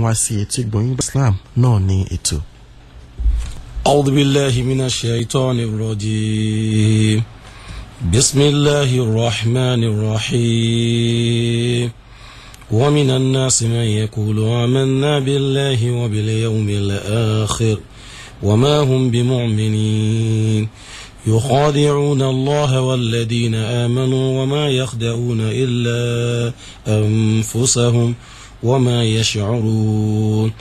wá sí etí gbọ̀nyìn Islam náà ní ètò. أعوذ بالله من الشيطان الرجيم بسم الله الرحمن الرحيم ومن الناس من يقول آمنا بالله وباليوم الآخر وما هم بمؤمنين يخادعون الله والذين آمنوا وما يخدعون إلا أنفسهم وما يشعرون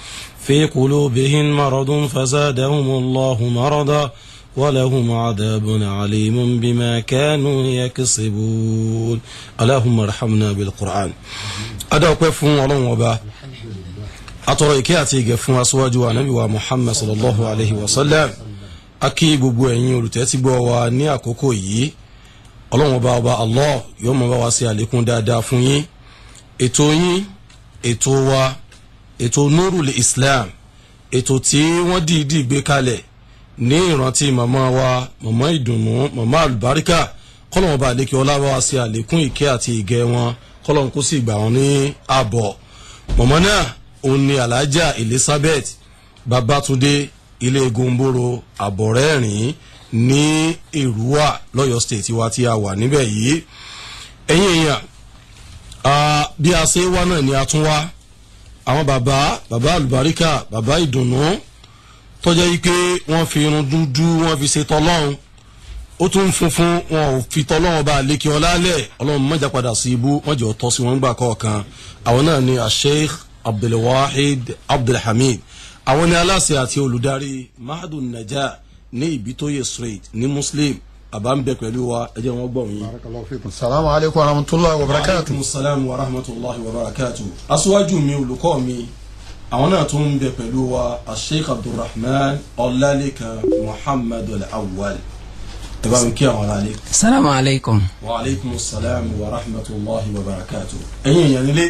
في قلوبهم مرض فزادهم الله مرضا ولهم عذاب عليم بما كانوا يكسبون اللهم ارحمنا بالقرآن. Adá ọpẹ́ fún Ọlọ́run Ọba, atọrọ ìkẹ́ àti ìgẹ̀ fún aṣíwájú Ànábì wa Muhammad sallallahu alayhi wa sallam. A kí gbogbo ẹ̀yin olùtẹ́tígbọ́ wa ní àkókò yìí. Ọlọ́run Ọba, Ọba Allah, yóò máa bá wa ṣe àlékún dáadáa fún yín. Ètò yín, ètò wa, ètò Nurul Islam, ètò tí wọ́n dìídì gbé kalẹ̀ ní ìrántí màmá wa, màmá ìdùnnú, màmá àlùbáríkà, kọ́lọ́run Ọba àlékè ọlá bá wa ṣe àlékún ìkẹ́ àti ìgẹ̀ wọn, kọ́lọ́run kó sì gbà wọn ní àbọ̀. Màmá náà òun ni Alhaja Elizabeth Babatunde Ilé Gomboro Àbọ̀rẹ́rìn ní Èrúwà lọ́yọ̀ State wa tí a wà níbẹ̀ yìí. Ẹ̀yin èèyàn, bí a ṣe wá náà ni a tún wá àwọn bàbá, bàbá àlùbáríkà, bàbá ìdùnnú, tó jẹ́ yìí pé wọ́n fi irun dúdú wọ́n fi ṣe tọ́lọ́run, ó tún funfun, wọn ò fi tọ́lọ́run bá lékè ọlá lẹ̀. Ọlọ́run mọ̀jà padà sí ibú, wọ́n jẹ́ ọ̀tọ́ sí wọn gbà kọ̀ọ̀kan. Àwọn náà ni Sheikh Abdulwahid Abdulhamid, àwọn ni aláṣẹ àti olùdarí Mahadun Najah ní Ibitoye Street ní Muslim. Àbá ń bẹ pẹ̀lú wa, ẹ jẹ́ wọn gbọ́ yín. Barakallahu fikum. Salamu alaykum wa rahmatulahi wa barakatu. Aleykum salam wa rahmatulahi wa barakatu. Aṣíwájú mi, olùkọ́ mi, àwọn náà tún ń bẹ pẹ̀lú wa, Sheikh Abdulrahman Ọlálékan Muhammad Al-Awwal. Ẹ bá mi kí àwọn aráalé. Salamu alaykum. Wa aleykum salam wa rahmatulahi wa barakatu. Ẹ̀yin èèyàn nílé,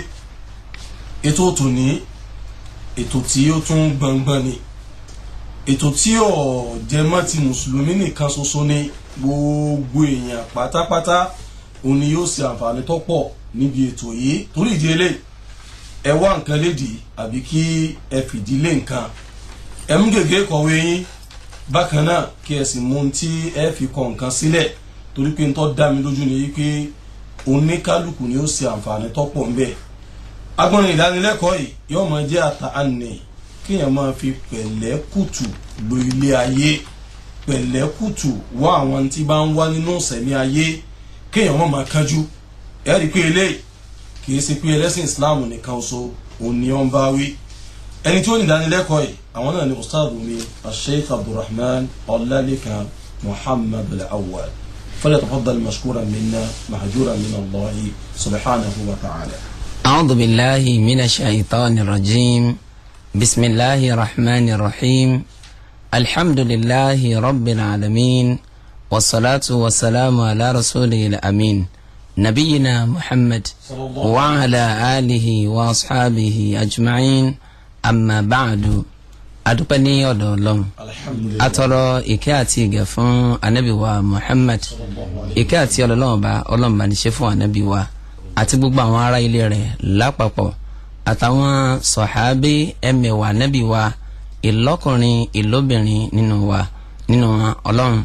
ètò tòní, ètò tí ó tún gbọ̀ngbọ̀n ni, ètò tí ò jẹ mọ́ ti mùsùlùmí nìkan ṣoṣo ni, gbogbo èèyàn pátápátá òun ni yóò ṣe àǹfààní tó pọ̀ níbi ètò yìí. Torí ìdí eléyìí, ẹ wá nǹkan lédìí àbí kí ẹ fìdílé nǹkan, ẹ mú gègé kọ̀wé yín bákan náà, kí ẹ sì mú ohun tí ẹ fi kọ nǹkan sílẹ̀, torí pé n tó dá mi lójú ni yìí pé oníkálukú ni ó ṣe àǹfààní tó pọ̀ ńbẹ̀. Agbọ́nrin ìdánilẹ́kọ̀ọ́ yìí yóò máa jẹ́ àtàánì kéèyàn máa fi pẹ̀lẹ́kùtù lo ilé ayé, pẹ̀lẹ́kùtù wá àwọn tí bá ń wá nínú ìsẹ̀mí ayé, kéèyàn má máa kánjú. Ẹ rí i pé eléyìí kì í ṣe pé ẹlẹ́sìn Islam nìkan ṣo òní ọ̀n bá wí. Ẹni tí ó ní ìdánilẹ́kọ̀ọ́ yìí, àwọn náà ni ustaz mi Sheikh Abdulrahman Ọlálékan Muhammad Al-Awwal. Falyatafaddal mashkuran minna mahjuran min Allahi subhanahu wa ta'ala. أعوذ بالله من الشيطان الرجيم بسم الله الرحمن الرحيم الحمد لله رب العالمين والصلاة والسلام على رسوله الأمين نبينا محمد وعلى آله وأصحابه أجمعين أما بعد. Adúpẹ́ ní ọ̀dọ̀ Ọlọ́run, atọrọ ìkẹ́ àti ìgẹ̀ fún Ànábì wa Muhammad. Ìkẹ́ àti Ọlọ́run bá Ọlọ́run bá ní ṣe fún Ànábì wa àti gbogbo àwọn ará ilé rẹ̀ lápapọ̀, àtàwọn sọ̀hábí ẹ̀mẹ̀wà Ànábì wa, ìlọ́kùnrin ìlóbìnrin nínú wa, nínú wọn, Ọlọ́run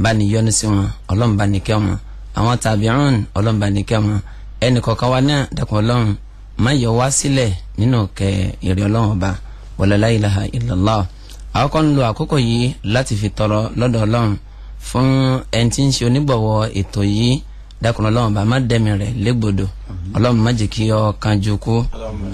bá ní yọ́nú sí wọn, Ọlọ́run bá ní kẹ́ wọn, àwọn tàbíùn, Ọlọ́run bá ní kẹ́ wọn, ẹnì kọ̀ọ̀kan wa náà dàkún Ọlọ́run má yọ wá sílẹ̀ nínú kẹ́ ìrẹ́ Ọlọ́run Ọba, wala la ilaha illallah. Àwọn kan ń lo àkókò yìí láti fi tọrọ lọ́dọ̀ Ọlọ́run fún ẹni tí ń ṣe onígbọ̀wọ́ ètò yìí. Dákun Ọlọ́run bá má dẹ́mi rẹ̀ légbodò, Ọlọ́run má jẹ́ kí ọ kanjú kú,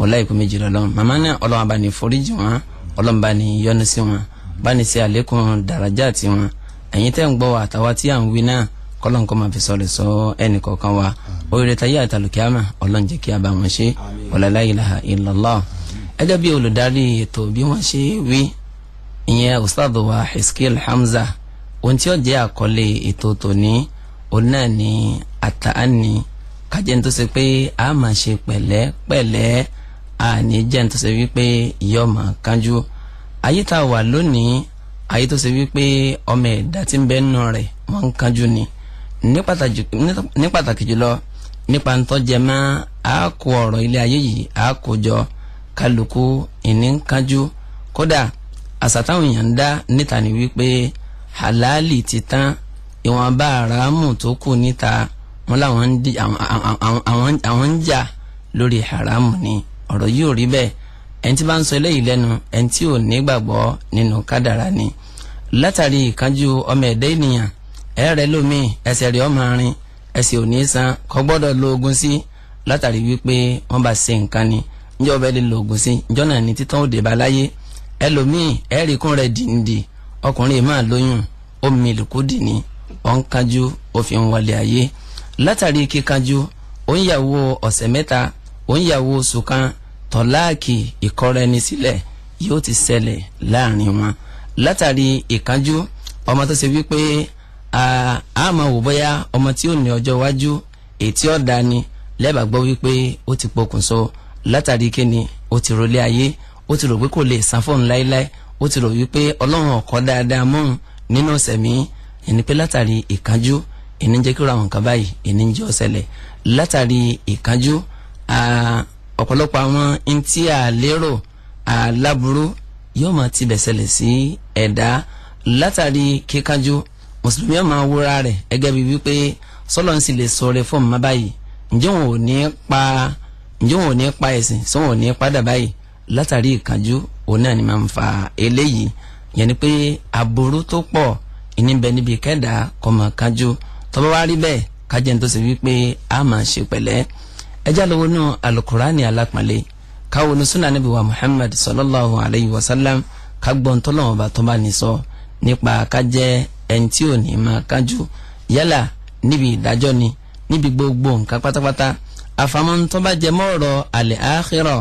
ọlá ìkú méjì lọ́lọ́run. Màmá náà, Ọlọ́run bá ní foríjì wọn, Ọlọ́run bá ní yọ́nú sí wọn, bá ní ṣe àlékún dàrájà tí wọn. Ẹ̀yin tẹ́ ń gbọ́ wa àtàwa tí à ń wí náà, kọ́lọ́n kọ́ máa fi sọ̀rọ̀ sọ ẹnì kọ̀ọ̀kan wa. Oríire tayé àtàlùkíámà, Ọlọ́run jẹ́ kí a bá wọn ṣe, wala la ilaha illallah. Gẹ́gẹ́ bí olùdarí ètò bí wọ́n ṣe wí, ìyẹn ustad wa Hiskil Hamza, ohun tí ó jẹ́ àkọlé ètò tòní òun náà ni àtàánì, kájẹ́ ní tó ṣe pé a máa ṣe pẹ̀lẹ́pẹ̀lẹ́, àní jẹ́ ní tó ṣe wípé yóò máa kánjú. Ayé tá a wà lónìí, ayé tó ṣe wípé ọmọ ẹ̀dá tí ń bẹ nínú rẹ̀ wọ́n ń kánjú ni, ní pàtàkì jùlọ nípa ntọ́jẹmọ́ a kó ọ̀rọ̀ ilé ayé yìí a kó jọ. Kálukú ìní ń kánjú. Kódà àṣà táwọn èèyàn ń dá níta ni wípé halali ti tán, ìwọ̀nba haramu tó kù níta wọn làwọn ń jà lórí haramu ni. Ọ̀rọ̀ yìí ò rí bẹ́ẹ̀. Ẹni tí bá ń sọ eléyìí lẹ́nu, ẹni tí ò ní gbàgbọ́ nínú kádàrá ni. Látàrí ìkánjú ọmọ ẹ̀dá ènìyàn, ẹ̀rẹ́ lómi ẹsẹ̀ rẹ̀ ọmọ rin, ẹsẹ̀ ò ní san, kò gbọ́dọ̀ lo oògùn sí, látàrí wípé wọ́n bá ṣe nǹkan ni. Njẹ́ ọbẹ̀ lè lo oògùn sí, njọ́ náà ni títàn òde bá láyé. Ẹlòmíì ẹ̀ríkún rẹ̀ dìndì, ọkùnrin máa lóyún, omi ìlùkùdì ni, ó ń kánjú, ó fi ń wọlé ayé. Látàrí kíkanjú, ó ń yàwó ọ̀sẹ̀ mẹ́ta, ó ń yàwó oṣù kan, tọ́láàkì ìkọrẹ́ni sílẹ̀ yóò ti ṣẹlẹ̀ láàrin wọn. Látàrí ìkánjú, ọmọ tó ṣe wípé a máa wò bóyá ọmọ tí ò ní ọjọ́ iwájú ètí ọ̀dà ni, lẹ́bàá gbọ́ wípé ó ti pokùnso. Látàrí kíni, ó ti rọlé ayé, ó ti rò pé kò lè san fóun láéláé, ó ti rò wípé Ọlọ́run ọ̀kọ́ dáadáa mọ́ nínú ọ̀sẹ̀ mi. Ẹni pé látàrí ìkánjú, ìní jẹ́ kí ó ra àwọn nǹkan báyìí, ìní jẹ́ ó ṣẹlẹ̀. Látàrí ìkánjú, ọ̀pọ̀lọpọ̀ àwọn ntí àlérò aláburú yóò máa tibẹ̀ ṣẹlẹ̀ sí ẹ̀dá. Látàrí kíkánjú, mùsùlùmí yóò máa wúra rẹ̀ gẹ́gẹ́ bíi wípé sọ́lọ́ ń sì lè sọ̀rọ̀ fún ọmọ báyìí, ǹjẹ́ wọn ò ní pa ẹ̀sìn, sọ wọn ò ní padà báyìí. Látàrí ìkánjú, òun náà ni máa ń fa eléyìí. Yẹn ni pé aburú tó pọ̀ ìní bẹ níbi kẹ́dà kọ́ máa kánjú. Tó bá wá rí bẹ́ẹ̀, kájẹ́ ní tó ṣe wípé a máa ṣe pẹ̀lẹ́. Ẹjá lọ́wọ́ nù alukurani alápọ̀nlé, káwọn ní sunnah Ànábì wa Muhammad sallallahu alayhi wa sallam, ká gbọ́n tọ́lọ́wọ́n bá tó bá ní sọ nípa kájẹ́ ẹni tí ò ní máa kánjú, yálà níbi ìdájọ́ ni, níbi gbogbo nǹkan pátápátá. Àfàmọ́ tó bá jẹ mọ́ ọ̀rọ̀ àlẹ́ àkhírà,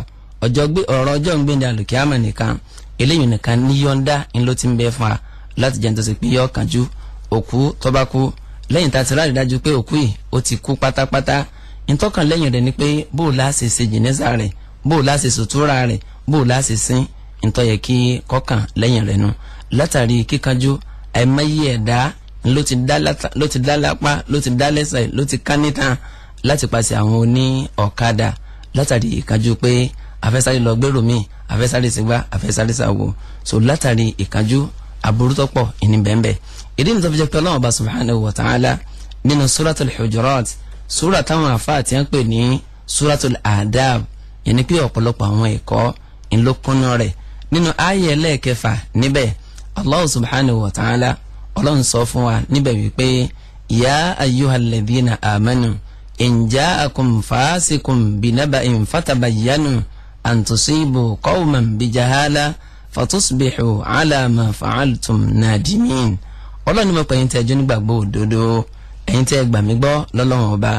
ọ̀rọ̀ ọjọ́ ń gbé ní alùkìyámà nìkan, eléyìí nìkan ní yọ̀ǹda ńlọ ti ń bẹ fún wa láti jẹun tó ṣe pé yọ kánjú. Òkú tó bá kú, lẹ́yìn tá a ti ráàlì dájú pé òkú yìí ó ti kú pátápátá, ntọ́kàn lẹ́yìn rẹ̀ ni pé bó o láṣẹ ṣe jìnnẹ́sà rẹ̀, bó o láṣẹ sòtúra rẹ̀, bó o láṣẹ sín, ntọ́ yẹ kí kọ́kàn lẹ́yìn rẹ̀ nu. Látàrí kíkanjú, àìmọye ẹ̀dá ló ti dá lápá, ló ti dá lẹ́sẹ̀, ló ti ká nítan láti pàṣẹ àwọn oní ọ̀kadà. Látàrí ìkanjú pé àfẹ́sáré lọ gbèrò mi, àfẹ́sáré sígbà, àfẹ́sáré sàwò. So látàrí ìkanjú, aburú tó pọ̀ ìní bẹ́ẹ̀nbẹ́ẹ̀. Ìdí nìtọ́ fi jẹ́ pé Ọlọ́run Ọba subhanahu wa ta'ala nínú suratul Hujurat, sura táwọn àfáà ti ń pè ní suratul Adab, yẹn ni pé ọ̀pọ̀lọpọ̀ àwọn ẹ̀kọ́ ńlọkúnná rẹ̀. Nínú ayé ẹlẹ́ẹ̀kẹfà níbẹ̀, Allah subhanahu wa ta'ala Ọlọ́run sọ fún wa níbẹ̀ wípé ya ayyuhal ladhina amanu in ja'akum fasiqun binaba'in fatabayyanu an tusibu qawman bijahala fatusbihu ala ma fa'altum nadimin. Ọlọ́run ní mo pè yín tẹ́ ẹjọ́ nígbàgbọ́ òdodo, ẹ̀yin tẹ́ gbà mí gbọ́ lọ́lọ́run ọba,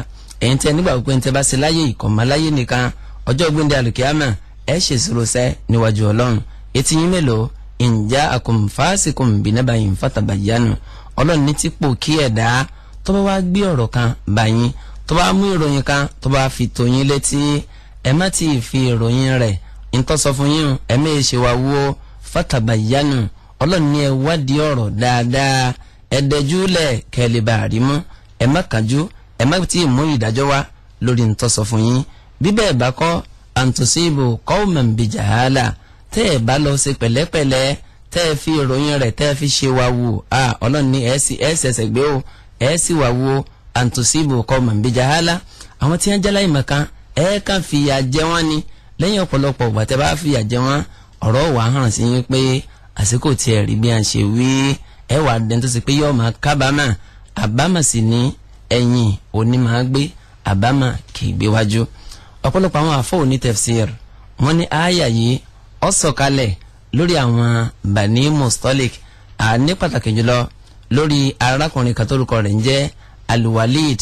ẹ̀yin tẹ́ nígbàgbọ́ pé ń tẹ́ bá ṣe láyé ìkọ̀mọ́ láyé nìkan, ọjọ́ gbẹ̀ndẹ̀ àlùkìyámà ẹ̀ ṣèṣirò sẹ́ níwájú Ọlọ́run. Etí yín mélòó? In ja'akum fasiqun binaba'in fatabayyanu. Ọlọ́run ní tí pò kí ẹ̀dá tó bá wá gbé ọ̀rọ̀ kan bá yín, tó bá mú ìròyìn kan tó bá fi tó yín létí, ẹ má ti fi ìròyìn rẹ̀ ntọ́ sọ fún yín, ẹ má ṣe wá wó. Fatabayyanu, Ọlọ́run ní ẹ wádìí ọ̀rọ̀ dáadáa, ẹ dẹjúlẹ̀ kẹ́lẹ́ bá rí mú, ẹ má kánjú, ẹ má tí ì mú ìdájọ́ wá lórí ntọ́ sọ fún yín. Bí bẹ́ẹ̀ bá kọ́, an tusibu qawman bijahala, tẹ́ ẹ bá lọ ṣe pẹ̀lẹ́pẹ̀lẹ́, tẹ́ ẹ fi ìròyìn rẹ̀ tẹ́ ẹ fi ṣe wá wò, Ọlọ́run ní ẹ sì ẹsẹ̀ gbé o, ẹ sì wá wò. An tusibu qawman bijahala, àwọn tí wọ́n jẹ́ láì mọ̀kan, ẹ kàn fìyà jẹ wọ́n ni. Lẹ́yìn ọ̀pọ̀lọpọ̀ ìgbà tẹ́ bá fìyà jẹ wọ́n, ọ̀rọ̀ wà hàn sí yín pé àsìkò tí ẹ rí bí a ṣe wí, ẹ wà dẹ́n tó ṣe pé yóò máa kábàámà. Àbámà sì ní ẹ̀yìn òní máa gbé, àbámà kì í gbé wájú. Ọ̀pọ̀lọpọ̀ àwọn àfọ òní tafsir wọ́n ní àyà yìí ó sọ̀kalẹ̀ lórí àwọn Bani Mustalik, àní pàtàkì jùlọ lórí arákùnrin kan tórúkọ rẹ̀ ń jẹ́ Al-Walid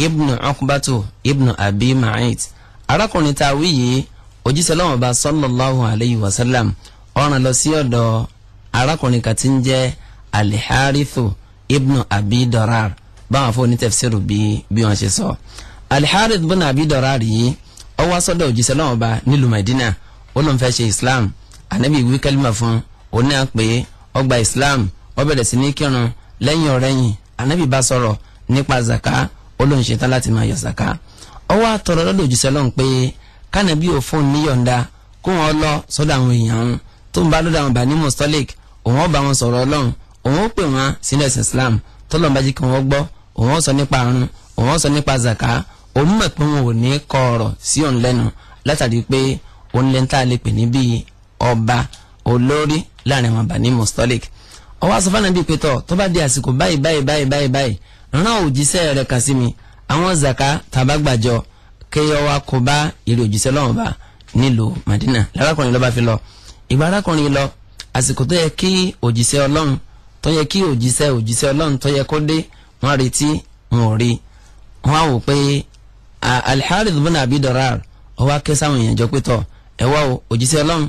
ibnu Uqbatu ibnu Abi Ma'it. Arákùnrin tá a wí yìí, òjíṣẹ́ Ọlọ́run Ọba sallallahu alayhi wa sallam ó rán lọ sí ọ̀dọ̀ arákùnrin kan tí ń jẹ́ Al-Harithu ibnu Abi Darar. Báwọn afọ onítẹ̀fsíìrù bí wọ́n ṣe sọ. Al-Harith ibnu Abi Darar yìí ó wá sọ́dọ̀ òjíṣẹ́ Ọlọ́run Ọba nílùú Madina, ó lóun fẹ́ ṣe Islam. Ànábì wí kẹ́límà fún un, ó ní à pé ó gba Islam, ó bẹ̀rẹ̀ sí ní kírun. Lẹ́yìn ọ̀rẹ́yìn, Ànábì bá sọ̀rọ̀ nípa zaka, ó lóun ṣetán láti máa yọ zaka. Ó wá tọrọ lọ́dọ̀ òjíṣẹ́ Ọlọ́run pé kánàbí ò fún níyọ̀ǹda kó Kó wọn lọ sọ́dọ̀ àwọn èèyàn òun tó ń bá lọ́dọ̀ àwọn Bani Mustalik, òun ó bá wọn sọ̀rọ̀ Ọlọ́run, òun ó pè wọn sínú ẹ̀sìn Islam. Tọ́lọ́run bá jí kí wọ́n gbọ́, òun ó sọ nípa àrùn, òun ó sọ nípa zaka. Òun mọ̀ pé wọn ò ní kọ ọ̀rọ̀ sí òun lẹ́nu látàrí pé òun lẹ́nu tá a lè pè ní bíi ọba olórí láàrin àwọn Bani Mustalik. Ó wá sọ fún Ànábì pé tọ̀ tó bá di àsìkò báyìí báyìí báyìí báyìí báyìí, rán òjíṣẹ́ rẹ̀ kan sí mi, àwọn zaka tàbá gbàjọ kéyọ wa kó bá ìrè òjíṣẹ́ lọ́wọ́ bá nílùú Madina. Lárakùnrin ló bá fi lọ. Ìgbà arákùnrin lọ, àsìkò tó yẹ kí òjíṣẹ́ Ọlọ́run tó yẹ kí òjíṣẹ́ Ọlọ́run tó yẹ kó dé, wọ́n retí wọn ò rí. Wọ́n á wò pé Al-Harith bin Abi Darar ó wá ké sáwọn èèyàn jọ pé tọ̀ ẹ wá o, òjíṣẹ́ Ọlọ́run,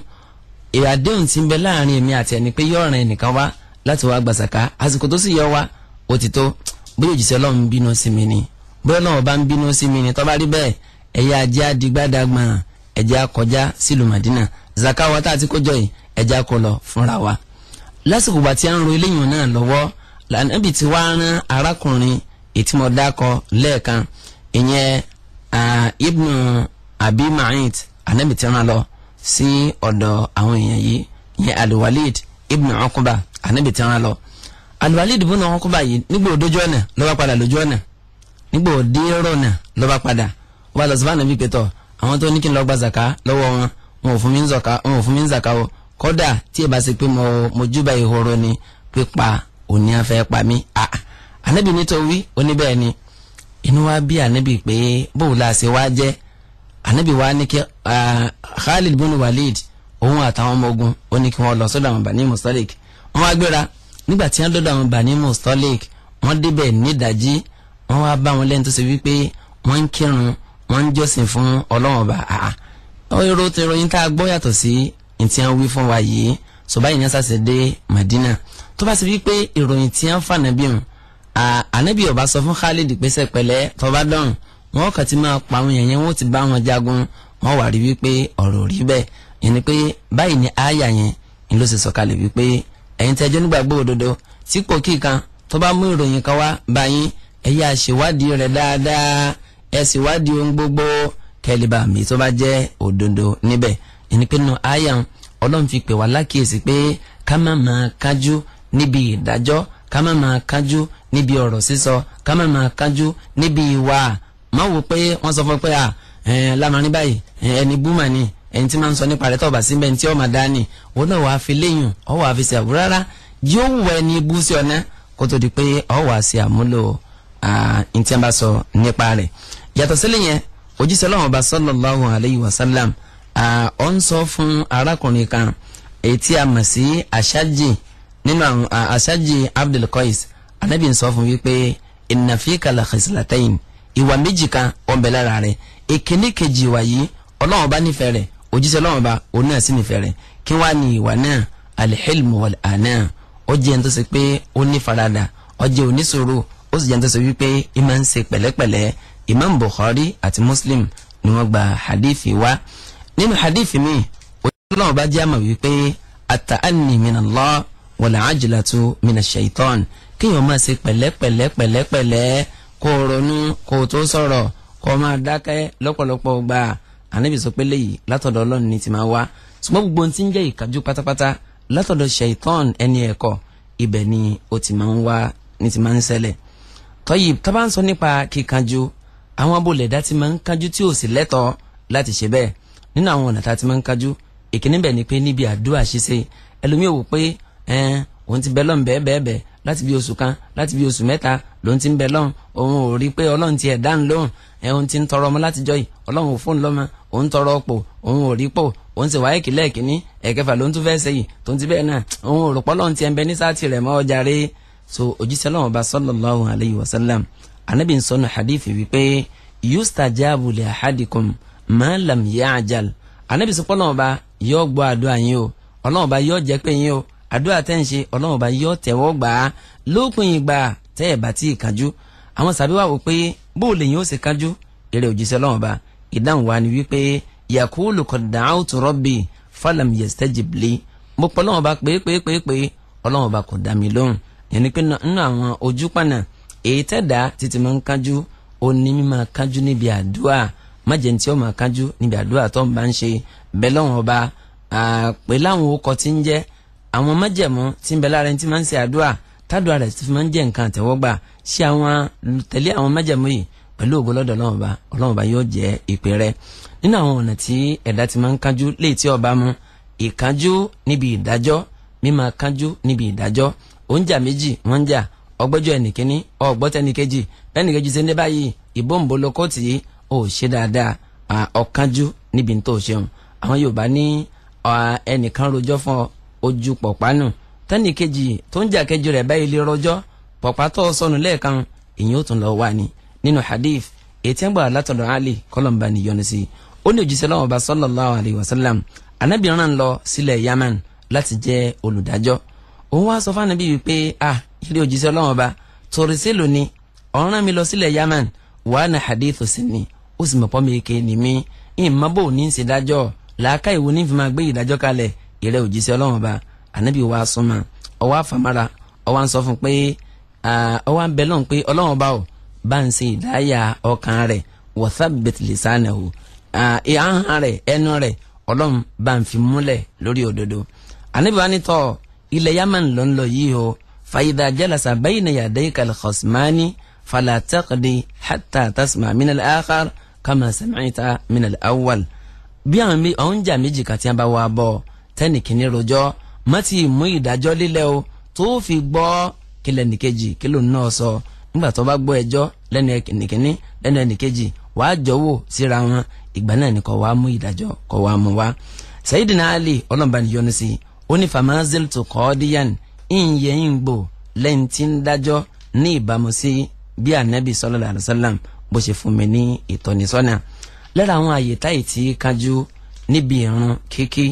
ìyàdéhùn ti ń bẹ láàrin èmi àti ẹni pé yóò ràn ẹnìkan wá láti wá gba sàká, àsìkò tó sì yọ wá ó ti tó. Bóyá òjíṣẹ́ Ọlọ́run ń bínú sí mi ni, bóyá Ọlọ́run bá ń bínú sí mi ni, tó bá rí bẹ́ẹ̀ ẹ̀yà ajé adigbádàgbọ̀n ẹ̀jẹ̀ akọjá sílùú Madina, zaka wa tá a ti kó jọ yìí ẹ̀jẹ̀ akọ lọ fúnra wa. Lásìkò gbà tí a ń ro eléyìí náà lọ́wọ́, Ànábì tí wàá rán arákùnrin ètí mo dákọ lẹ́ẹ̀kan, ìyẹn Ibnu Abi Ma'id, Ànábì tí rán lọ sí ọ̀dọ̀ àwọn èèyàn yìí, ìyẹn Al-Walid Ibnu Uqba, Ànábì tí rán lọ. Al-Walid Ibnu Uqba yìí nígbà òdójú ọ̀nà ló bá padà lójú ọ̀nà, nígbà òdérò ọ̀nà ló bá padà wọ́n lọ sí fún Ànábì pẹ̀tọ̀ àwọn tó ní kí n lọ gba zaka lọ́wọ́ wọn, wọn ò fún mi ń zaka, wọn ò fún mi ń zaka o, kódà tí ẹ bá ṣe pé mo júbà ìhòòrò ni pípa òní afẹ́ pa mí. Ànábì ní tó wí oníbẹ̀ẹ́ ni. Inú wa bí Ànábì pé bóun la ṣe wá jẹ́. Ànábì wa ní kí Khalid bin Walid òun àtàwọn ọmọ ogun ó ní kí wọ́n lọ sọ́dọ̀ àwọn Bani Mustalik. Wọ́n wá gbéra. Nígbà tí wọ́n dọ́dọ̀ àwọn Bani Mustalik, wọ́n débẹ̀ nídàjí, wọ́n wá bá wọn lẹ́nu tó ṣe wípé wọ́n ń kírun, wọ́n ń jọ́sìn fún Ọlọ́run ọba. Èrò tí ìròyìn tá a gbọ́ yàtọ̀ sí ntí wọ́n wí fún wa yìí. Sọ báyìí ní asase dé Madina. Tó bá ṣe wípé ìròyìn tí wọ́n fà nàbí hàn, Ànábì ọba sọ fún Khalid pèsè pẹ̀lẹ́ tó bá dọ̀hùn, wọn kàn ti máa pa àwọn èèyàn yẹn, wọ́n ti bá wọn jagun, wọ́n wà rí wípé ọ̀rọ̀ rí bẹ́ẹ̀. Yẹn ni pé báyìí ni àyà yẹn ni ló ṣe sọ̀kalẹ̀ wípé ẹ̀yin tẹ́jọ́ nígbàgbọ́ òdodo tí kò kíkan tó bá mú ìròyìn kan wá báyìí, ẹ yá ṣèwádìí rẹ̀ dáadáa, ẹ ṣèwádìí ohun gbogbo kẹlẹ́bà mi tó bá jẹ́ òdodo níbẹ̀. Yẹn ni pé nínú àyà Ọlọ́run fi pè wá lákìyèsí pé ká má máa kájú níbi ìdájọ́, ká má máa kájú níbi ọ̀rọ̀ sísọ, ká má máa kájú níbi ìwà. Má wò pé wọ́n sọ fún pé à lámarin báyìí ẹni búmà ni ẹni tí máa ń sọ nípa rẹ̀ tó bá síbẹ̀ ní tí ó máa dá ni, òun náà wàá fi léyìn ọ wàá fi ṣe àbúrò rárá, yóò wọ ẹni bú sí ọ̀nà kó tó di pé ọ wàá ṣe àmúlò ntí a bá sọ nípa rẹ̀. Yàtọ̀ sílẹ̀ yẹn, òjíṣẹ́ Ọlọ́run ọba sallallahu alayhi wa sallam ó ń sọ fún arákùnrin kan èyí tí a mọ̀ sí Aṣájì nínú àwọn Aṣájì Abdul Qais. Ànábì ń sọ fún wípé inna fika la khislatayn, ìwà méjì kan ó ń bẹ lára rẹ̀. Ìkíní kejì ìwà yìí Ọlọ́run bá nífẹ̀ẹ́ rẹ̀, òjíṣẹ́ Ọlọ́run bá òun náà sì nífẹ̀ẹ́ rẹ̀. Kí wàá ní ìwà náà? Al-hilmu wal-ana. Ó jẹ́ ẹni tó ṣe pé ó ní faradà, ó jẹ́ onísùúrù, ó sì jẹ́ ẹni tó ṣe wípé ó máa ń ṣe pẹ̀lẹ́pẹ̀lẹ́. Imam Bukhari àti Muslim ni wọ́n gba hadithi wá. Nínú hadithi mi, òjíṣẹ́ Ọlọ́run bá jẹ́ àmọ̀ wípé at-ta'anni minallah wal-ajlatu minash shaitan. Kéèyàn máa ṣe pẹ̀lẹ́pẹ̀lẹ́ pẹ̀lẹ́pẹ̀lẹ́, kó ronú kó tó sọ̀rọ̀, kó máa dákẹ́ lọ́pọ̀lọpọ̀ gbà. Ànábì sọ pé léyìí látọ̀dọ̀ Ọlọ́run ní ti máa wá. Ṣùgbọ́n gbogbo ohun tí ń jẹ́ ìkájú pátápátá látọ̀dọ̀ ṣaitan ẹni ẹ̀kọ́, ibẹ̀ ni ó ti máa ń wá, ní ti máa ń ṣẹlẹ̀. Tọ́yì tá bá ń sọ nípa kíkanjú, àwọn abolẹ̀dá ti máa ń kájú tí ò sì lẹ́tọ̀ọ́ láti ṣe bẹ́ẹ̀. Nínú àwọn ọ̀nà tá a ti máa ń kájú, ìkíní bẹ̀ ni pé níbi àdúrà ṣíṣe, ẹlòmíì wò pé òun ti bẹ lọ́n bẹ́ẹ̀ bẹ́ẹ̀ bẹ́ẹ̀ láti bí oṣù kan, láti bí oṣù mẹ́ta lòun ti ń bẹ lọ́n, òun ò rí pé Ọlọ́run ti ẹ̀ dáhùn lóhùn, òun ti ń tọrọ ọmọ látijọ́ yìí, Ọlọ́run ò fóun lọ́mọ, òun tọrọ ọ̀pọ̀, òun ò rí pò, òun sì wáyé kìlẹ̀ kìíní ẹ̀kẹfà lòun tún fẹ́ ṣe yìí, tó ń ti bẹ́ẹ̀ náà òun ò rò pé Ọlọ́run ti ẹ̀ ń bẹ ní sáà tirẹ̀ mọ́ ọjà rẹ̀. So òjíṣẹ́ Ọlọ́run ọba sallallahu alayhi wa sallam, Ànábì ń sọnù hadithi wípé yustajabu li ahadikum ma lam ya'jal. Ànábì sọ pé Ọlọ́run ọba yóò gbọ́ àdúrà yín o, Ọlọ́run ọba yóò jẹ́ pé yín o, àdúrà tẹ́ ń ṣe Ọlọ́run ọba yóò tẹ̀wọ́ gbà á lópin ìgbà tẹ́ ẹ̀ bá tí ì kájú. Àwọn sàbí wà wò pé bóò lè yín ó ṣe kájú eré òjíṣẹ́ Ọlọ́run ọba. Ìdáhùn wa ni wípé yakulu qad da'awtu rabbi falam yastajib li. Mo pọ̀ Ọlọ́run ọba pé pé pé pé Ọlọ́run ọba kò dá mi lóhùn. Yẹn ni pé nínú àwọn ojúpànà èyí tẹ́dá títí máa ń kájú, ó ní mímọ́ kájú níbi àdúrà. Má jẹ́ ní tí ó máa kánjú níbi àdúrà tó ń bá ń ṣe. Bẹ́ẹ̀ lọ́wọ́n ọba pé láwọn okọ̀ tí ń jẹ́ àwọn májẹ̀mú tí ń bẹ lára ẹni tí máa ń ṣe àdúrà tádùá rẹ̀ ti fi máa ń jẹ́ nǹkan àtẹ́wọ́gbà. Ṣé àwọn tẹ̀lé àwọn májẹ̀mú yìí pẹ̀lú ògo lọ́dọ̀ Ọlọ́run Ọba, Ọlọ́run Ọba yóò jẹ́ ìpè rẹ̀. Nínú àwọn ọ̀nà tí ẹ̀dá ti máa ń kánjú léè tí ọba mu, ìkánjú níbi ìdájọ́, mímá kánjú níbi ìdájọ́. Oúnjà méjì wọ́n ń jà, ọgbọ́jọ́ ẹnìkíní ọgbọ́tẹ́nìkejì, bẹ́ẹ̀nìkejì ṣe ń dé báyìí ìbòǹbò lóko tì í, ó ṣe dáadáa, ọ̀kánjú níbi tó ṣeun. Àwọn Yorùbá ní ẹnìkan rojọ́ fún ọ ojú pọ̀pá nù, tẹ́nìkejì tó ń jà kejì rẹ̀ báyìí lè rojọ́ pọ̀pá tó sọnù lẹ́ẹ̀kan, ìyẹn ó tún lọ wà ní. Nínú hadith ètí ń gbà látọ̀dọ̀ Ali kọ́lọ̀mbà níyọnu sí, ó ní òjíṣẹ́ Ọlọ́run Ọba sallallahu alayhi wa sallam Ànábì rán lọ sílẹ̀ Yaman láti jẹ́ olùdájọ́. Òun wá sọ fún Ànábì wípé ilé òjíṣẹ́ Ọlọ́run Ọba torí lónìí ọ̀ràn mi lọ sílẹ̀ Yaman wà ní hadith sí ni, ó sì mọ̀pọ́ mi ké ni mí, ìmọ̀ bò ní í ṣe dájọ́ làákà ìwo ní fi máa gbé ìdájọ́ kalẹ̀ ìrẹ́ òjíṣẹ́ Ọlọ́run Ọba. Ànábì wá súnmọ́, ọwọ́ àfàmàrà, ọwọ́ à ń sọ fún pé ọwọ́ à ń bẹ lọ́hùn pé Ọlọ́run Ọba ò bá ń ṣe ìdáyà ọkàn rẹ̀, wa thabbit lisanahu, ahọ́n rẹ̀ ẹnu rẹ̀ Ọlọ́run bá ń fi múlẹ̀ lórí òdodo. Ànábì wá ní tọ́ ilẹ̀ Yaman ló ń lọ yìí o, fa idha jalasa bayna yadayka al-khasmani fala taqdi hatta tasma min al-akhar kama sami'ta min al-awwal. Bí àwọn jà méjì kan tí wọ́n bá wà bọ̀ tẹ́nìkìní rojọ́, má ti mú ìdájọ́ lílẹ̀ o tó fi gbọ́ kílẹ̀ nìkejì kí ló náà sọ. Nígbà tó bá gbọ́ ẹjọ́ lẹ́nu ẹnìkíní lẹ́nu ẹnìkejì wàá jọ̀wọ́ síra wọn, ìgbà náà ni kò wá mú ìdájọ́ kò wá mú wá. Sayyidina Ali ọlọ́mọba níyọnu sí i, ó ní famaziltu qadiyan ìyẹn ń gbò lẹ́yìn tí ń dájọ́ ní ìbámu sí bí Ànábì sallallahu alaihi wasallam bó ṣe fún mi ní ìtọ́nisọ́nà. Lára àwọn àyè táyì tí kánjú níbi ìrun kíkí,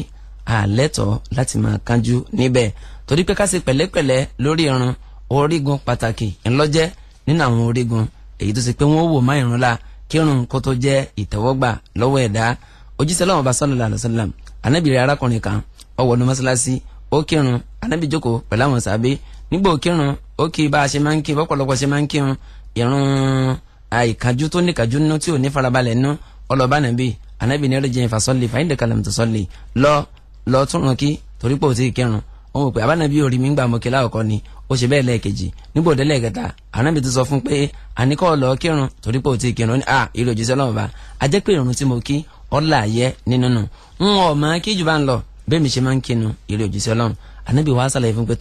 àlẹ́tọ̀ láti máa kánjú níbẹ̀, torí pé ká ṣe pẹ̀lẹ́pẹ̀lẹ́ lórí ìrun orígun pàtàkì ńlọ́jẹ́ nínú àwọn orígun èyí tó ṣe pé wọ́n wò má ìrun la kírun kó tó jẹ́ ìtẹ́wọ́gbà lọ́wọ́ ẹ̀dá. Òjíṣẹ́ Ọlọ́run Ọba sallallahu alaihi wasallam Ànábì rẹ̀ arákùnrin kan ó wọnú mọ́sálásí, ó kírun, Ànábì jókòó pẹ̀lú àwọn sàbí. Nígbà ó kírun, ó kí bá a ṣe máa ń kí bọ́pọ̀lọpọ̀ ṣe máa ń kírun ìrun àìkájú tó níkàjú nínú tí ò ní farabalẹ̀ nínú. Ọlọ́ba Ànábì, Ànábì ní irji' fasalli fa innaka lam tusalli, lọ túnrun kí torí pé ò tí ì kírun. Òun ò pé àbánabi ò rí mi ń gbà mọ́ kí láwùkọ́ ni, ó ṣe bẹ́ẹ̀ lẹ́ẹ̀kejì. Nígbà òde lẹ́ẹ̀kẹta Ànábì tó sọ fún pé àníkọ́ lọ kírun torí pé ò tí ì kírun. Ó ní ìrò òjíṣẹ́ Ọlọ́run Ọba, a jẹ́ pé ìrun tí mo kí ọ̀la yẹ nínú nù ń ọ̀ máa kí jù bá ń lọ bẹ́ẹ̀ mi ṣe máa ń kírun ìrò òjíṣẹ́ Ọlọ́run. Ànábì wàá sàlàyé fún pé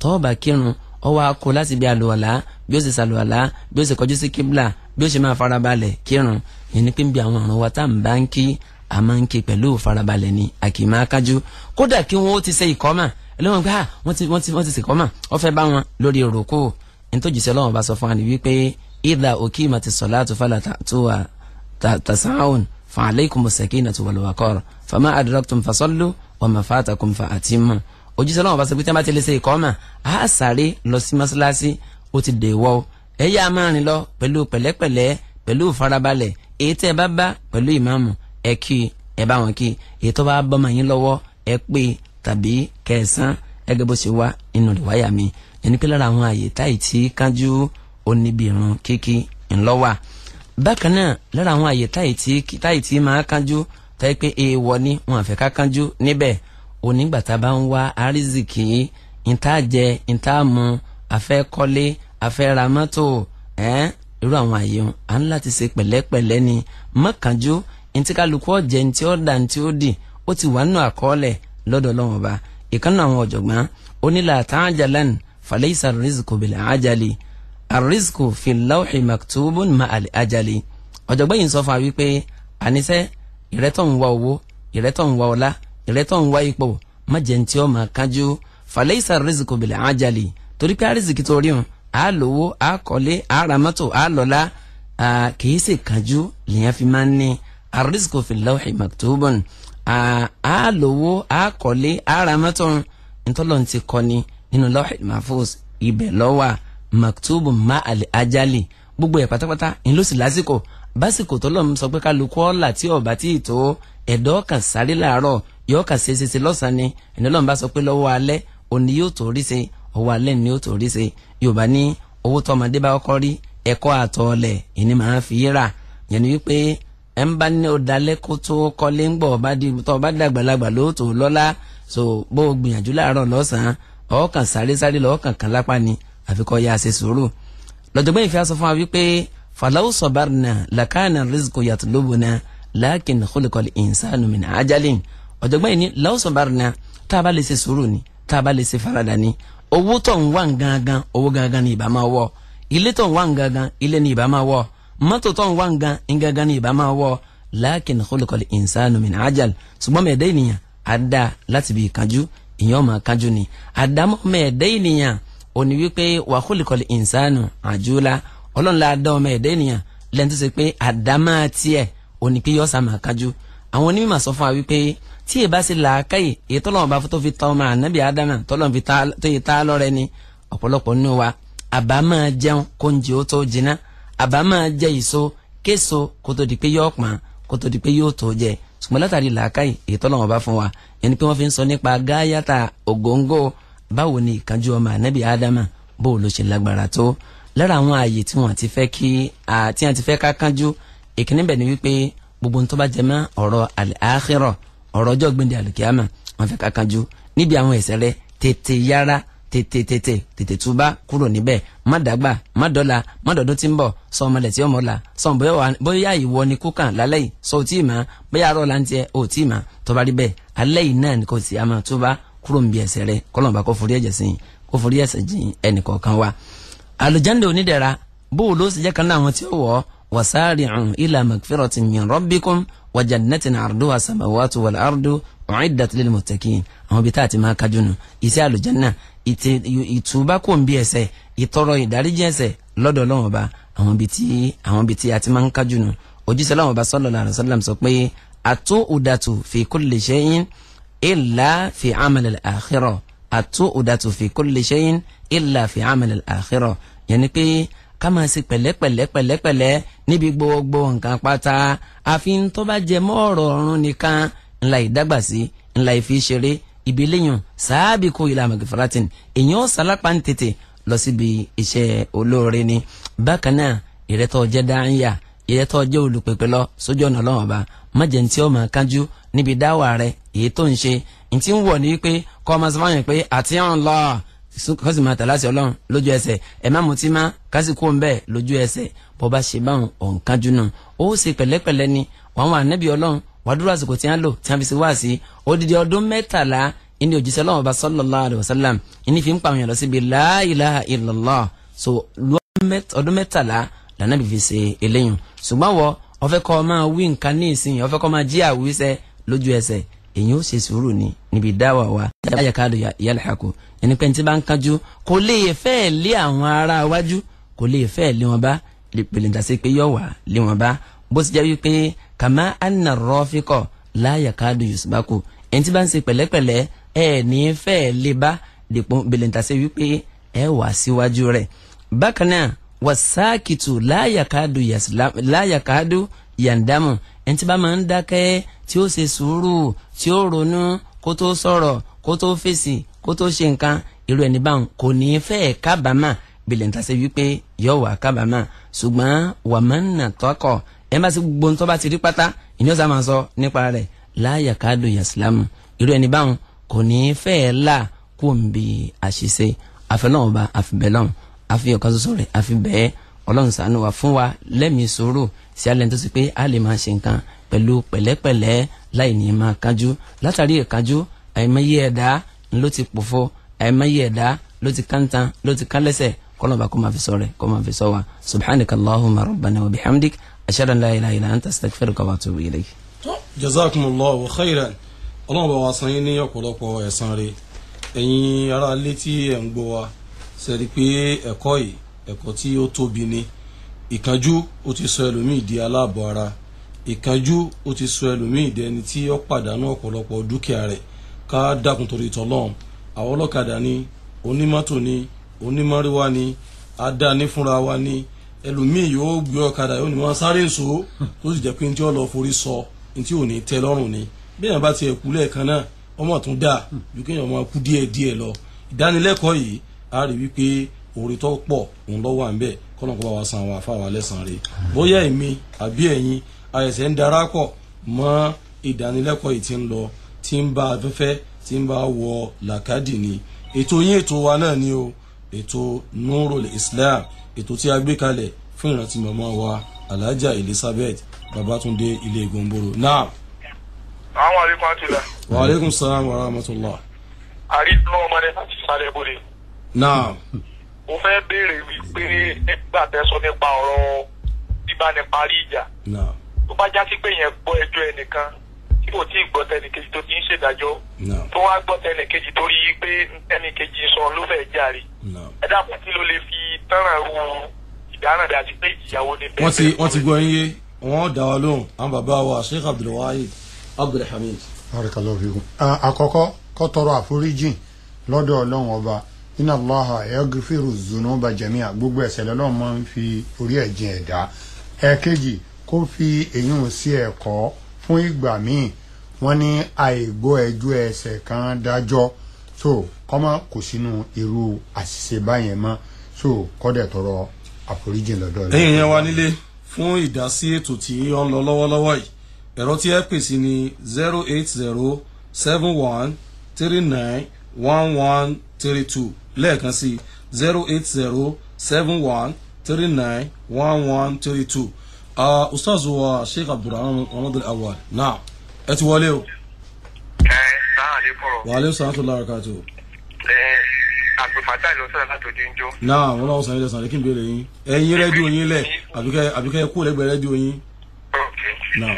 tọ́ bá kírun ó wá kó láti bí àlùwàlá, bí ó ṣe sàlùwàlá, bí ó ṣe kọjú sí kíbla, bí ó ṣe máa farabalẹ̀ kírun. Ìyẹn ni pé ń bí àwọn ọ̀run wa tá à ń bá ń kí a máa ń kí pẹ̀lú farabalẹ̀ ni, a kì í máa kájú. Kódà kí wọ́n ó ti ṣe ìkọ́mà ẹlẹ́wọ̀n gbá wọ́n ti ṣe ìkọ́mà wọ́n fẹ́ bá wọn lórí òrùkú. Nítòjíṣẹ́ Ọlọ́run bá sọ fún wa ni wípé idha uqimati salatu fala ta'tuha tas'aun fa alaykumus sakinatu wal waqar fama adraktum fasallu wa ma fatakum fa atimmu. Òjíṣẹ́ Ọlọ́run bá sọ pé tí wọ́n bá ti lè ṣe ìkọ́mà á sáré lọ sí mọ́ṣáláṣí, ó ti dè wọ́ ẹ yá máa rìn lọ pẹ̀lú pẹ̀lẹ́pẹ̀lẹ́ pẹ̀lú farabalẹ̀. Èyí tẹ́ ẹ bá bá pẹ̀lú ìmáàmù ẹ kí ẹ bá wọn kí, èyí tó bá bọ́mọ yín lọ́wọ́ ẹ pé tàbí kẹsàn ẹgẹ́ bó ṣe wá inú rìwáyà mi. Ẹni pé lára àwọn àyè táyì tí kánjú oníbi ìrun kíkí ńlọ́wà. Bákan náà lára àwọn àyè táyì tí máa kánjú táyì pé èèwọ̀ ni wọn àfẹ́ ká kánjú níbẹ̀, onígbà tá a bá ń wá àrísìkì, ìta jẹ ìta mu, afẹ́ kọ́lé, afẹ́ ra mọ́tò, irú àwọn àyè wọn à ń láti ṣe pẹ̀lẹ́pẹ̀lẹ́ ni. Má kánjú, ntí kálukú ọ̀jẹ̀ ntí ó dà ntí ó dì ó ti wà nínú àkọọ́lẹ̀ lọ́dọ̀ Ọlọ́run Ọba. Ìkànnì àwọn ọ̀jọ̀gbọ́n ó ní la ta'jalan falaysa ar-rizqu bil-ajali ar-rizqu fi al-lawhi maktubun ma'a al-ajali. Ọ̀jọ̀gbọ́n yìí ń sọ fún wa wípé àníṣe ìrẹ́tọ̀ ń wá owó, ìrẹ́tọ̀ ń wá ọlá, ìrẹ́tọ̀ ń wá ipò, má jẹ́ ntí ó máa kánjú. Falaysa ar-rizqu bil-ajali, torí pé àrísìkí tó rí hàn á lówó, á kọ́lé, á ra mọ́tò, á lọ́lá, kìí ṣe kánjú lèèyàn fi máa ń ní. Ar-rizqu fi al-lawhi maktubun, á lówó, á kọ́lé, á ra mọ́tò, ntọ́lọ́ ti kọ́ ni nínú lawhil mahfuz, ibẹ̀ ló wà, maktubun ma al-ajali. Gbogbo ẹ̀ pátápátá ńlọ sí lásìkò básìkò tọ́lọ́ ń sọ pé kálukú ọ̀la tí ọ̀bá tí ì tó ẹ̀dọ́ kan sáré láàárọ̀ yóò kà ṣe ṣe ṣe lọ́sàn-án ni. Ẹni Ọlọ́run bá sọ pé lọ́wọ́ alẹ́ òní yóò tó rí ṣe, ọwọ́ alẹ́ ni yóò tó rí ṣe. Yorùbá ní owó tọmọdé bá kọ́kọ́ rí ẹ̀kọ́ àtọ̀ọ̀lẹ̀ ìní máa fi rà. Yẹn ni wípé Ẹ̀ ń bá ní ọ̀dàlẹ́ kó tó kọ́lé ń gbọ̀ ọba di tó ọba dàgbàlagbà lóòótọ́ lọ́lá. So bó o gbìyànjú láàárọ̀ lọ́sàn-án ọ̀ọ́kàn sáré sáré lọ́ọ̀kàn kan lápá ni àfikọ́ ya ṣe sùúrù. Lọ́jọ́gbọ́n ìfẹ́ sọ fún wa wípé falaw sabarna lakana rizqu yatlubuna lakin khuliqal insanu min ajalin. Ọ̀jọ̀gbọ́n yìí ní law sabarna, tá a bá lè ṣe sùúrù ni, tá a bá lè ṣe faradà ni, owó tó ń wá gangan owó gangan ni ìbá máa wọ̀, ilé tó ń wá gangan ilé ni ìbá máa wọ̀, mọ́tò tó ń wá gangan ni ìbá máa wọ̀. Lakin khuliqal insanu min ajal. Ṣùgbọ́n mẹ́ẹ̀dẹ́ ènìyàn á dá láti bí ìkánjú, ìyẹn ọmọ kánjú ni àdámọ́ mẹ́ẹ̀dẹ́ ènìyàn ò ní wípé wa khuliqal insanu ajula. Ọlọ́run la dá ọmọ ẹ̀dẹ́ ènìyàn lẹ́nu tó ṣe pé àdámọ́ tiẹ̀ ò ní pé yọ sá máa kánjú. Àwọn onímọ̀ sọ fún wa wípé tí ì bá ṣe làákàyè èyí tọ́lọ́run bá tó fi ta ọmọ ànábì ádámà tọ́lọ́run fi tó yẹ tá lọ́rẹ́ ni, ọ̀pọ̀lọpọ̀ nínú wa àbá máa jẹun kó ń jẹ ó tó jiná, àbá máa jẹ èso késo kó tó di pé yóò pọ́n, kó tó di pé yóò tó jẹ. Ṣùgbọ́n látàrí làákàyè èyí tọ́lọ́run bá fún wa, ẹni pé wọ́n fi ń sọ nípa gáyàtà ògóńgó báwo ni ìkánjú ọmọ ànábì ádámà bó ló ṣe lágbára tó. Lára àwọn ààyè tí wọ́n ti fẹ́ kí tí wọ́n ti fẹ́ ká kánjú, ìkíní bẹ̀ ni wípé gbogbo tó bá jẹ mọ́ ọ̀rọ̀ al-akhirah, ọ̀rọ̀ ọjọ́ gbẹ̀ndẹ̀ àlùkìyàmà, wọ́n fẹ́ ká kánjú níbi àwọn ẹ̀ṣẹ̀ rẹ. Tètè yára, tètè tètè tètè túbá kúrò níbẹ̀, má dàgbà, má dọ́là, má dọ̀dún tí ń bọ̀, sọ ọmọlẹ̀ tí ọmọ la, sọ bóyá ìwọ ni kú kàn lálẹ́ yìí, sọ òtí mà, bóyá arọ́ la ń tiẹ̀ òtí mà, tó bá rí bẹ́ẹ̀ alẹ́ yìí náà ni kò sí àmà túbá kúrò níbi ẹ̀ṣẹ̀ rẹ, kọ́lọ́mbà kó forí ẹ̀jẹ̀ sìn, kó forí ẹ̀ṣẹ̀ jìn ẹnì kọ̀ọ̀kan wa. Àlùjánnà onídẹ̀ra bó o ló sì jẹ́ kan náà àwọn tí ó wọ̀ wasari'u ila magfiratin min rabbikum wa jannatin arduha samawatu wal ardu u'iddat lil muttaqin. Àwọn ibi tá a ti máa kájú nù iṣẹ́ àlùjánnà, ìtúbá kò ń bí ẹ̀ṣẹ̀, ìtọrọ ìdáríjì ẹ̀ṣẹ̀ lọ́dọ̀ Ọlọ́run Ọba, àwọn ibi tí a ti máa ń kájú nù. Òjíṣẹ́ Ọlọ́run Ọba sallallahu alaihi wasallam sọ pé atu'udatu fi kulli shay'in illa fi 'amal al-akhirah, atu'udatu fi kulli shay'in illa fi 'amal al-akhirah. Yẹn ni pé ká máa ṣe pẹ̀lẹ́pẹ̀lẹ́ pẹ̀lẹ́pẹ̀lẹ́ níbi gbogbo nǹkan pátá, àfi tó bá jẹ mọ́ ọ̀rọ̀ ọ̀run nìkan ńlá ìdágbà sí, ńlá ìfi ṣeré. Ibi léyìn sáábì kó ila magfiratin, èèyàn sálápá ń tètè lọ síbi iṣẹ́ olóore ni. Bákan náà ìrẹ́tọ́ jẹ́ dáńyà, ìrẹ́tọ́ jẹ́ olùpèpè lọ sójú ọ̀nà Ọlọ́run Ọba, má jẹ́ ní tí ó máa kánjú níbi dáwà rẹ èyí tó ń ṣe. Ntí ń wọ̀ ní wípé kọ́ ọmọ sọ fáwọn pé àti ọ̀n lọ kọ́sì máa tàlá sí Ọlọ́run lójú ẹsẹ̀, ẹ̀ má mutí má kásì kó ń bẹ́ẹ̀ lójú ẹsẹ̀. Bọ́ bá ṣe báwọn ọ̀nkánjú náà, ó ṣe pẹ̀lẹ́pẹ̀lẹ́ ni. Wọ́n wà nẹ́bí Ọlọ́run wàá dúró àsìkò tí wọ́n lò tí wọ́n fi ṣe wá sí odidi ọdún 13 ìní òjíṣẹ́ Ọlọ́run Ọba sallallahu alaihi wasallam ìní fi ń pa àwọn èèyàn lọ síbi la ilaha illallah. So ọdún 13 lànà bí fi ṣe eléyìn. Ṣùgbọ́n wọ ọfẹ́ kọ́ máa wí nǹkan ní ìsìn, ọfẹ́ kọ́ máa jí àwíṣẹ́ lójú ẹsẹ̀, èyí ó ṣe sùúrù ni níbi dáwà wa. Ayakadu yalhaku, ẹni pé tí bá ń kánjú kò lè fẹ́ lé àwọn ará wájú, kò lè fẹ́ lé wọn bá, pèlè sí pé yọ̀ wá lé wọn bá. Bó ti jẹ́ wípé kàmá anna rọ́fíkọ̀ láyàkadu yusubaku, ẹni tí bá ń ṣe pẹ̀lẹ́pẹ̀lẹ́ ẹ̀ ní fẹ́ lé bá, pèlè sí wípé ẹ wà síwájú rẹ̀. Bákan náà wasakitu láyàkadu yandamu, ẹni tí bá máa ń dákẹ́ tí ó ṣe sùúrù, tí ó ronú kó tó sọ̀rọ̀, kó tó fèsì, kó tó ṣe nǹkan, irú ẹni báwọn kò ní fẹ́ kábàámà, bìlẹ̀ntà ṣe wípé yóò wà kábàámà. Ṣùgbọ́n wàmánà tọkọ̀ ẹ má ṣe gbogbo tó bá ti rí pátá ìní ọ̀sán máa sọ nípa rẹ̀ láyàkádò yasilamu, irú ẹni báwọn kò ní fẹ́ là kó ń bi àṣìṣe. Àfẹlọ́wọ́n ba àfibẹ́lọ́wọ́n àfihàn kan ṣoṣo rẹ̀ àfibẹ́ẹ́ Ọlọ́run ṣàánú wa fún wa lẹ́mìí sùúrù sí alẹ́ tó ṣe pé a lè máa ṣe nǹkan pẹ̀lú pẹ̀lẹ́pẹ̀lẹ́ láì ní máa kánjú. Látàrí ìkánjú àìmọye ẹ̀dá ló ti pòfo, àìmọye ẹ̀dá ló ti kántan, ló ti kánlẹ́sẹ̀. Kọ́lọ́ba kó máa fi sọ rẹ̀, kó máa fi sọ wa. Subhanaka Allahumma rabbana wa bihamdik, ashhadu an la ilaha illa anta, astaghfiruka wa atubu ilayk. Jazakumullahu khairan. Ọlọ́run bá wa san yín ní ọ̀pọ̀lọpọ̀ ẹ̀san rẹ̀. Ẹ̀yin ará ilé tí ẹ̀ ń gbọ́ wa, ṣe rí pé ẹ̀kọ́ yìí ẹ̀kọ́ tí ó tóbi ni. Ìkánjú ó ti sọ ẹlòmíì di aláàbọ̀ ara, ìkánjú ó ti sọ ẹlòmíì di ẹni tí ó pàdánù ọ̀pọ̀lọpọ̀ dúkìá rẹ̀. Ká dákun torí tọlọ́run, àwọn ọlọ́kadà ni, onímọ́tò ni, onímọ́ríwá ni, adáni fúnra wa ni. Ẹlòmíì yóò gbé ọ̀kadà yóò ní wọ́n sáré ń so, tó sì jẹ́ pé ní tí ó lọ forí sọ ní tí ò ní tẹ́ lọ́rùn ni. Bí èèyàn bá tiẹ̀ kú lẹ́ẹ̀kan náà, ọmọ tún dáa ju kéèyàn máa kú díẹ̀ díẹ̀ lọ. Ìdánilẹ́kọ̀ọ́ yìí a rí wípé oore tó pọ̀ òun ló wà ńbẹ̀. Kọ́nà kó bá wa san àwọn àfa wa lẹ́san rẹ̀. Bóyá èmi àbí ẹ̀yin Àyẹ̀sẹ̀ ń darapọ̀ mọ́ ìdánilẹ́kọ̀ọ́ yìí tí ń lọ, tí ń bá afẹ́fẹ́, tí ń bá wọ làkàdì ni. Ètò yín ètò wa náà ni o, ètò Nurul Islam, ètò tí a gbé kalẹ̀ fún ìrántí màmá wa Alhaja Elizabeth Babatunde Ilé Gomboro. Naam. Àwọn àlékún àtúlà. Wa aleykum salaam wa rahmatullah. Àrídùn ọmọdé láti sáré bóde. Naam. Mo fẹ́ béèrè wípé nígbà tẹ́ sọ nípa ọ̀rọ̀ bíbáni parí ìjà. Naam. Tó bá já sí pé yẹn gbọ́ ẹjọ́ ẹnìkan tí kò tí ì gbọ́ tẹnìkejì tó ti ń ṣèdájọ́. Naam. Tó wá gbọ́ tẹnìkejì tó rí i pé ẹnìkejì sọ ló fẹ́ jàre. Naam. Ẹ dákun, kí ló lè fi tánràn ru ìdáràn àti pé ìyàwó ni bẹ́ẹ̀. Wọ́n ti gbọ́ yín yé, wọ́n dá wa lóhùn. Àwọn bàbá wa Sheikh Abdulwahid Abdulhamid. Barakallahu fikum. Àkọ́kọ́, kó tọrọ àforíjìn lọ́dọ̀ Ọlọ́run ọba. Inna Allaha yaghfiru dhunuba jami'a, gbogbo ẹ̀ṣẹ̀ lọ́lọ́run máa ń fi orí ẹ̀ jìn ẹ̀dá. Ẹ̀kejì, kó fi èyún sí ẹ̀kọ́ fún ìgbà míì. Wọ́n ní àìgbọ́ ẹjọ́ ẹsẹ̀ kan dájọ́, so kọ́mọ kò sínú irú àṣìṣe báyẹn mọ́, so kọ́dẹ̀ tọrọ àforíjìn lọ́dọ̀ Ọlọ́run. Ẹ̀yin yẹn wá nílé fún ìdásí ètò tí ó ń lọ lọ́wọ́lọ́wọ́ yìí, ẹ̀rọ tí ẹ pè sí ní 08071391132, lẹ́ẹ̀kan sí 08071391132. Ustaz wa Sheikh Abdulrahman Muhammad Al-Awwal, náà ẹ ti wọlé o. Ẹ sáà lè kọ̀rọ̀. Wa aleykum salaam wa rahmatullahi wa barakatuh. Ẹ àgbẹ̀fàtà ìlú sọ̀rọ̀ láti ojú ń jó. Náà wọn lọ́wọ́ sàn ilẹ̀ sàn kí n béèrè yín. Ẹ̀yin rédíò yín lẹ̀, àbíkẹ́ kú lẹ́gbẹ̀ẹ́ rédíò yín. Náà.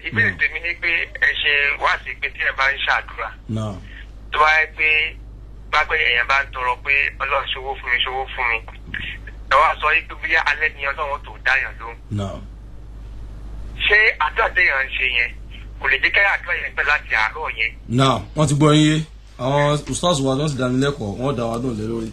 Ìbéèrè tèmi ni pé ẹ ṣe wá sí pé tí ẹ bá ń ṣàdúrà. Náà. Tó bá yẹ pé bá pé èèyàn bá ń tọrọ pé Ọlọ́run ṣòwò fún mi, ṣòwò fún mi. Ẹ wá sọ pé bóyá alẹ́ ni Ọlọ́run tó dáyàn lóhùn. Náà. Ṣé àdúrà téèyàn ń ṣe yẹn kò lè jẹ́ kí àdúrà yẹn pẹ́ láti àárọ̀ yẹn? Náà wọ́n ti gbọ́ yín yé. Àwọn ustaz wa tó ń sì dánilẹ́kọ̀ọ́, wọ́n dá wa dùn lé lórí.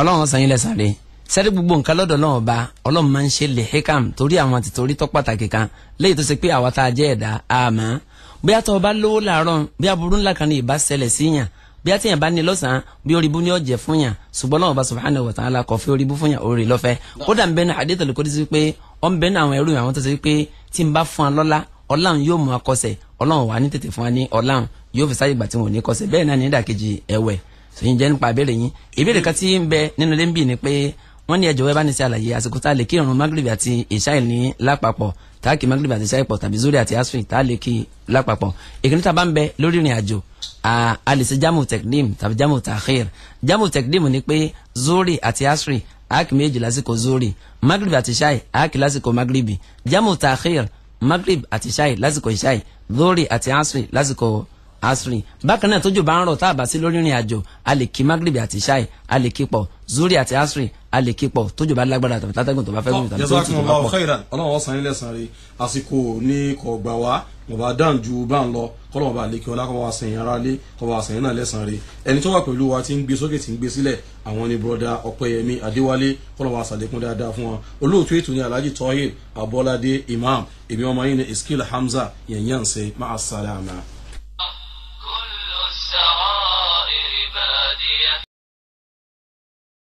Ọlọ́run san yín lẹ́san rẹ̀. Sẹ́rí gbogbo nǹkan lọ́dọ̀ Ọlọ́run ọba, Ọlọ́run máa ń ṣe lè hekam torí àwọn àti torí tó pàtàkì kan léyìí tó ṣe pé àwa tá a jẹ́ ẹ̀dá àmọ́ bóyá tó o bá lówó làárọ̀, bí aburú ńlá kan ní ìbá ṣẹlẹ̀ sí yàn, bóyá tíyàn bá ní lọ́sàn-án, bí orí ibú ní ọ̀jẹ̀ fún yàn, ṣùgbọ́n Ọlọ́run ọba subhanahu wa ta'ala kò fẹ́ orí ibú fún yàn, orí lọ́fẹ́. Kódà ń bẹ́nu hadith al-qudsi pé ó ń bẹ́nu àwọn ẹrú àwọn tó ṣe pé tí ń bá fún wa lọ́lá, Ọlọ́run yóò mú akọ́sẹ̀, Ọlọ́run wà ní tètè fún wa ní Ọlọ́run yóò fi sáyé gbà tí wọn ò ní kọ́sẹ̀. Bẹ́ẹ̀ náà ní ìdàkejì ẹ̀wẹ̀. Sèyí jẹ́ nípa ìbéèrè yín. Ìbéèrè kan tí ń bẹ nínú ilé ń bì ni pé wọ́n ní ẹ jọ̀wọ́ ẹ bá ní ṣe àlàyé àsìkò tá a lè kí ìrun magrebi àti ìṣáì ní lápapọ̀, tá a kí magrebi àti ìṣáì pọ̀, tàbí zuri àti asri tá a lè kí lápapọ̀. Ìkíní tá a bá ń bẹ lórí ìrìn àjò, a lè ṣe jamu tekdim tàbí jamu takhir. Jamu tekdim ni pé zuri àti asri a kí méjì lásìkò zuri, magrebi àti ìṣáì a kí lásìkò magrebi. Jamu takhir, magreb àti ìṣáì lásìkò ìṣáì, zuri àti asri lásìkò asri. Bákan náà tójò bá ń rọ̀ tá a bá sí lórí ìrìn àjò, a lè kí magrebi àti ìṣáì, a lè kí pọ̀, zuri àti asri a lè kí pọ̀, tójò bá lágbára tàbí tátàgùn tó bá fẹ́ gùn tàbí tó tutù bá pọ̀. Jazakumullahu khairan. Ọlọ́run ọ̀sán ilẹ̀ sàn rí. Àsìkò ní kò gbà wá, mo bá dáhùn ju bá ń lọ, kọ́lọ́mọ̀ bá lè kí ọlá kọ́ bá wa sẹ̀yìn ara lé, kọ́ bá wa sẹ̀yìn náà lẹ́sàn rí. Ẹni tó wà pẹ̀lú wa tí ń gbé sókè tí ń gbé sílẹ̀, àwọn ni broda Ọpẹ́yẹmí Adéwálé, kọ́lọ́mọ̀ bá sàlékún dáadáa fún wọn. Olóòtú ètò ní Alhaji Tohir Abọ́ládé Imam, èmi ọmọ yín ní Iskil Hamza yẹ̀yẹ́ ń ṣe, ma'a salama.